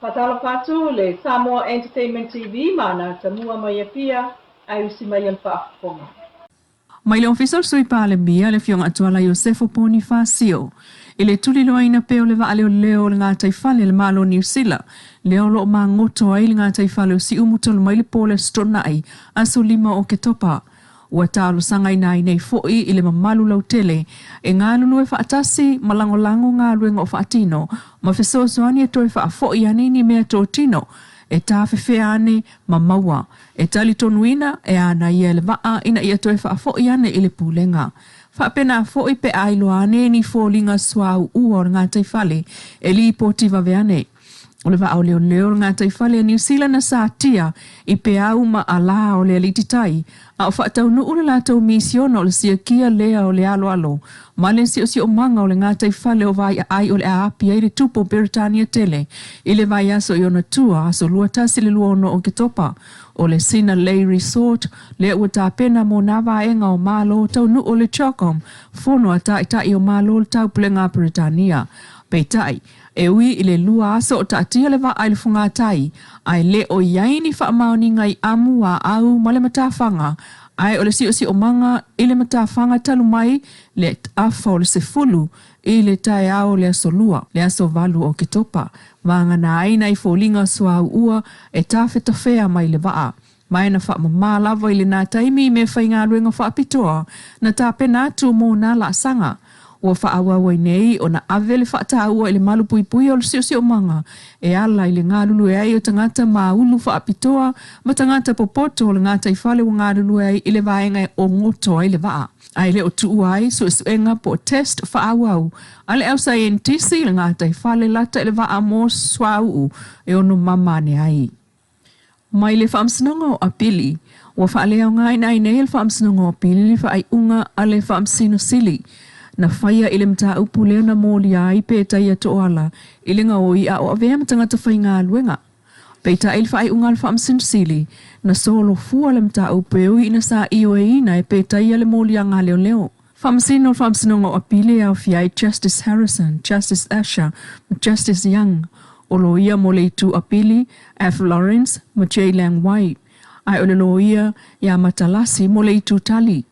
Faatalofa atu le Samoa Entertainment TV ma ana atamua mai Apia ae usi mai le faafofoga. Mai le Ofisa o le Sui Palemia, le Afioga Tuala Iosefo Ponifasio, i le tuliloaina pea o le vaaleoleo o le gataifale a le Malo o Niu Sila, lea o lo o magoto ai le gataifale o Siumu talu mai le po o le Aso Toonai, aso 5 o Oketopa. Ua talosagaina ai nei foi i le mamalu lautele e galulue faatasi ma lagolago galuega o faatino ma fesoasoani e toe faafoi ane ni mea totino e tafefea ane ma maua e talitonuina e ana ia le vaa ina ia toe faafoi ane i le pulega. Faapena foi pe a iloa ane ni foliga suauu o le gataifale e lipoti vave ane. O le vaa o leoleo o le gataifale a Niu Sila na satia i peau ma alā o le alititai, a o faataunuu le latou misiona o le siakia lea o le aloalo ma le siosiomaga o le gataifale o vaiaai o le aapi ai le tupu o Peretania tele i le vaiaso i ona tua aso 21 le 26 o Oketopa. O le Sinalei Resort lea ua tapena mo nā vaega o Malo taunuu o le CHOGM, fono a taitai o Malo o le Taupulega a Peretania. Peitai, e ui i le 2 aso o taatia le vaa i le fogatai, ae le o i ai ni faamaoniga i amu a au ma le matafaga, ae o le siosiomaga i le matafaga talu mai le afa o le 10 i le taeao o le aso 2, le aso 8 o Oketopa, vagana ai nai foliga suauu e tafetafea mai le vaa. Mai na faamamā lava i lena taimi i mea faigaluega faapitoa na tapena atu mo nā laasaga. Ua faaauau ai nei ona ave le faataua i le malupuipuia o le siosiomaga e ala i le galulue ai o tagata maulu faapitoa ma tagata popoto o le gataifale ua galulue ai i le vaega e ogoto ai le vaa. Ae le o tuua ai suesuega po o test faaauau a le ausaienitisi i le gataifale lata i le vaa mo suauu e ono mama ane ai. Mai le Faamasinoga o Apili, ua faaleaogaina ai nei e le Faamasinoga o Apili le faaiuga a le Faamasino Sili na faia i le mataupu lea na molia ai Petaia Toala i le gaoi a o avea ma tagata faigaluega. Peitai le faaiuga a le Faamasino Sili na solofua le mataupu e ui ina sa ioeina e Petaia le moliaga a leoleo. Faamasino o le Faamasinoga o Apili e aofia ai Justice Harrison, Justice Asher ma Justice Young, o loia mo le itu apili F. Lawrence ma J. Lang Wai, ae o le loia ia Matalasi mo le itu tali.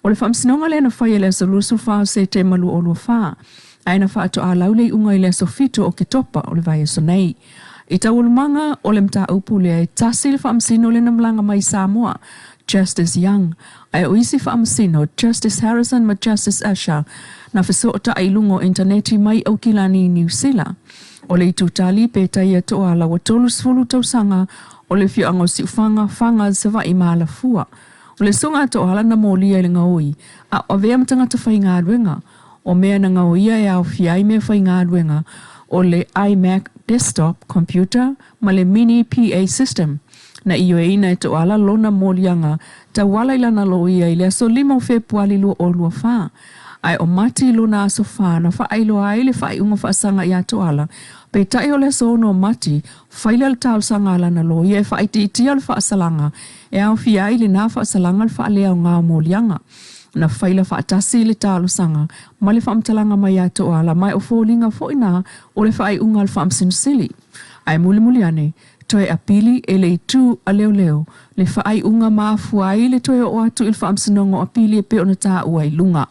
O le faamasinoga lea na faia i le aso 24 o Setema 2024, ae na faatoalau le iuga i le aso 7 o Oketopa o le vaiaso nei. I taualumaga o le mataupu lea e tasi le faamasino lea na malaga mai i Samoa, Justice Young, ae o isi faamasino, Justice Harrison ma Justice Asher, na fesootai i luga o initaneti mai Aukilani i Niu Sila. O le itu tali Petaia Toala ua 30 tausaga o le afioaga o Siufaga, Faga, Savaii ma Alafua. O le susuga a Toala na molia i le gaoi a o avea ma tagata faigaluega. O mea na gaoia e aofia ai mea faigaluega o le iMac desktop computer ma le mini PA system. Na ioeina e Toala lona moliaga tauala i lana loia i le aso 5 o Fepuali 2024. Ae o Mati lona aso 4 na faailoa ai le faaiuga faasaga iā Toala, peitai o le aso 6 o Mati, faila le talosaga a lana loia e faaitiitia le faasalaga e aofia ai lenā faasalaga le faaleaoga o moliaga. Na faila faatasi le talosaga ma le faamatalaga mai iā Toala ma e o foliga foi nā o le faaiuga a le Faamasino Sili. Ae mulimuli ane, toe apili e le itu a leoleo le faaiuga ma afua ai le toe oo atu i le Faamasinoga o Apili e pei ona taua i luga.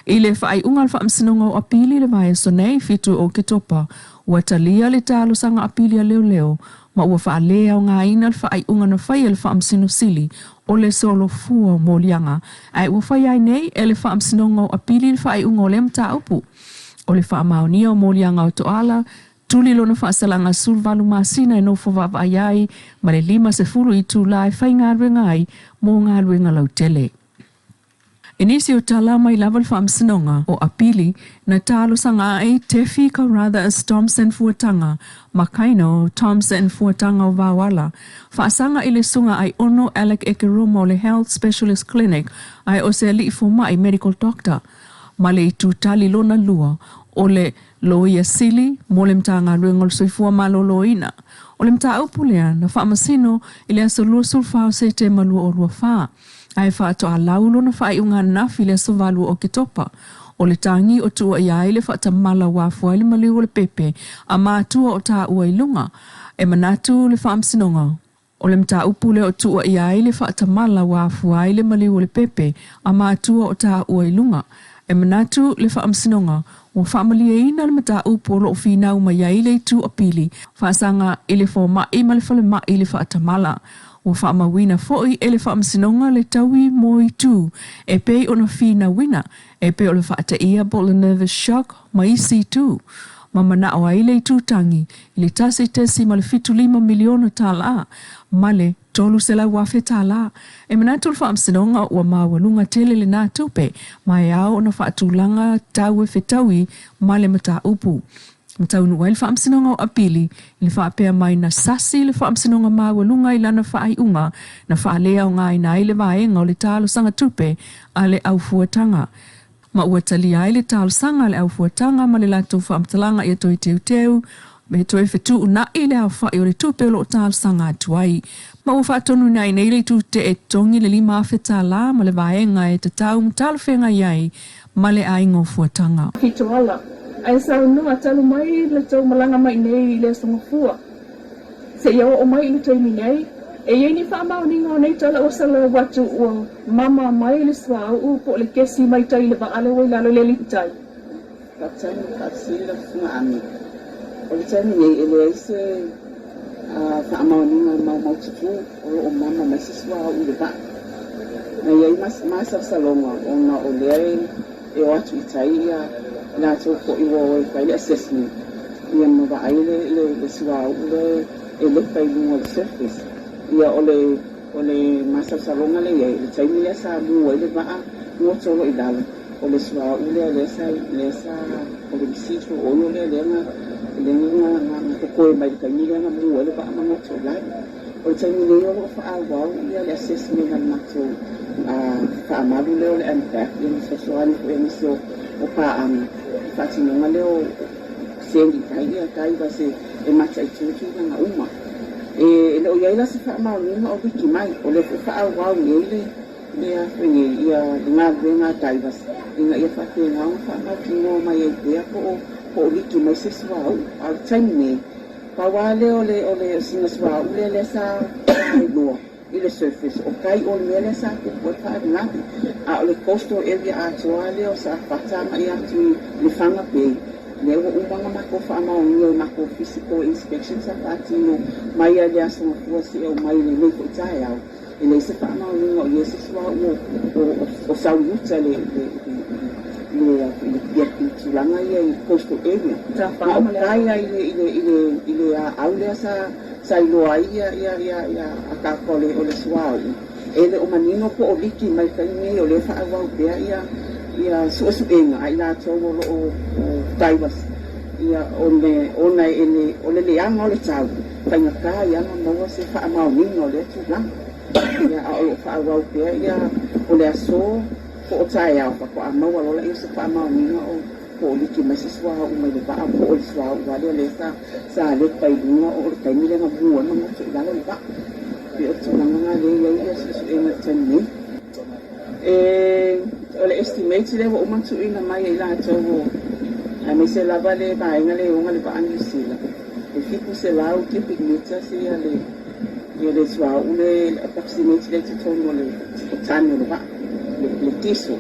I le faaiuga a le Faamasinoga o Apili i le vaiaso nei, 7 o Oketopa, ua talia le talosaga apili a leoleo ma ua faaleaogaina le faaiuga na faia e le Faamasino Sili o le solofua o moliaga, ae ua faia ai nei e le Faamasinoga o Apili le faaiuga o lea mataupu. O le faamaonia o moliaga o Toala Tuli lona faasalaga 18 masina e nofo vaavaai ai ma le 50 itulā e faigaluega ai mo galuega lautele. I nisi o tala mai lava le Faamasinoga o Apili na talosaga ai Tefi Carruthers Thompson Fuataga ma Kaino Thompson Fuataga o Vaoala faasaga i le susuga Aiono Alec Ekeroma o le Health Specialist Clinic ae o se alii fomai medical doctor ma le itu tali lona lua o le Loia Sili mo le Matagaluega o le Soifua Maloloina. O le mataupu lea na faamasino i le aso 24 o Setema 2024, ae faatoa lau lona faaiuga ananafi i le aso 8 o Oketopa. O le tagi o tuua i ai le faatamala ua afua ai le maliu o le pepe a matua o taua i luga. E manatu le Faamasinoga, o le mataupu lea o tuua i ai le faatamala ua afua ai le maliu o le pepe a matua o taua i luga. E manatu le Faamasinoga, ua faamalieina le mataupu o lo o finau mai ai le itu apili faasaga i le fomai ma le falemai i le faatamala. Ua faamauina foi e le Faamasinoga le taui mo itu e pei ona finauina e pei o le faateia po o le nervous shock ma isi itu, ma manao ai le itutagi i le $1.75 miliona ma le $300,000. E manatu le Faamasinoga ua maualuga tele lena tupe ma e ao ona faatulaga tau e fetaui ma le mataupu. Na taunuu ai le Faamasinoga o Apili i le faapea mai na sasi le Faamasinoga Maualuga i lana faaiuga na faaleaogaina ai le vaega o le talosaga tupe a le Aufuataga ma ua talia ai le talosaga a le Aufuataga ma le latou faamatalaga ia toe teuteu me toe fetuunai le aofai o le tupe o lo o talosaga atu ai. Ma ua faatonuina ai nei le itu tetee e totogi le $5,000 ma le vaega e tatau ma talafeagai ai ma le aiga o Fuataga. Fitoala, ae saunoa talu mai le tou malaga mai nei i le Aso Gafua seia oo mai i le taimi nei, e i ai ni faamaoniga o nei tala ua salau atu ua mama mai le suauu po o le kesi mai tai i le vaa lea ua i lalo i le aliitai. Faafetai mo le faafesili lau Susuga Ami. O le taimi nei e leai se faamaoniga maumaututu o lo o mama mai se suauu i le vaa. Na i ai masalosaloga ona o lea e o atu i tai ia latou foi ua o e fai le assessment ia ma vaai le suauu lea e lepa i luga o le surface. Ia o le o le masalosaloga lea i ai, o le taimi lea sa mu ai le vaa goto loa i lalo, o le suauu lea lea sa lea sa o le residual oil lea lea na lea na na totoe mai i le taimi lea na mu ai le vaa ma goto i lalo. O le taimi nei o lo o faaauau ia le assessment a le matou faamalu lea o le MPAC ia ma fesoasoani foi a nisi o o paaga i le faatinoga lea o send i tai ia divers e e mataitu tulaga uma. E le o i ai la se faamaoniga o liki mai, o lea foi e faaauau nei le le a foi nei ia le galuega a divers ina ia faapena ona faamautinoa mai ai pea po o po o liki mai se suauu. A o le taimi nei, pau lava lea o le o le sina suauu lea lea sa sa iloa i le surface o kai o le mea lea sa tupu ai le faalavelave. A o le coastal area atoa lava lea o Safata agai atu i Lefaga Bay, lea ua uma ona matou faamaonia i matou physical inspection sa faatino mai lava i le Aso Gafua seia oo mai i lenei foi taeao. E leai se faamaoniga o i ai se suauu o sau i uta i le tulaga ia i coastal area. Ma o tai lava i le aau lea sa iloa ai akaka o le suauu, e le o manino po o liki mai le taimi nei o lea e faaauau pea suesuega a i latou o lo o divers ona o le leaga o le tau. Faigata ia ona maua se faamaoniga o lea tulaga. Ia, a o lo o faaauau pea ia o le aso po o taeao faatoa maua loa lea o se faamaoniga o po o liki mai se suauu mai le vaa po o le suauu lava lea lea sa sa lepa i luga o le taimi lea na mu ai ma goto i lalo le vaa. E pei o le tulaga lena lea e i ai ia suesuega i le taimi nei. E, o le estimate lea ua uma ona tuuina mai e i latou o aemaise lava le vaega lea e ona le vaa Niu Sila. E 700 cubic meters ia le ia le suauu le approximate le totonu o le o tane o le vaa le le diesel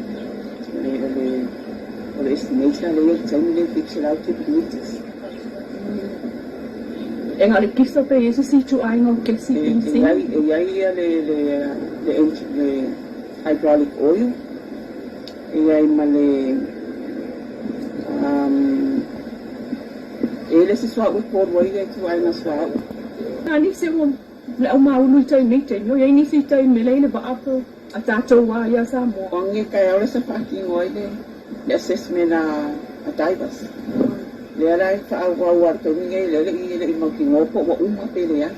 le o le o le estimate la le ia le taimi le 700 cubic meters. E na o le diesel pe i ai se isi ituaiga o kesi E penisini? i ai e i ai ia le le le engine le hydraulic oil e i ai ma le um E le se suauu e polu ai le ituaiga suauu. A nisi ua le au maulu i tai nei taimi, o i ai nisi i tai mele i le vaa po a tatou a ia Samoa. O ange taeao le sa faatino ai le assessment a divers. Lea la e faaauau a le taimi nei lea e le i mautinoa po ua uma pe leai.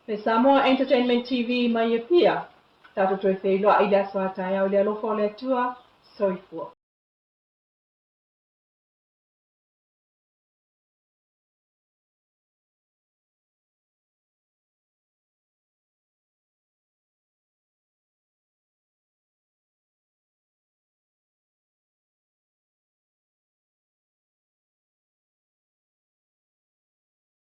Le Samoa Entertainment TV mai Apia, tatou toe feiloai i le aso a taeao i le alofa o le Atua. Soifua.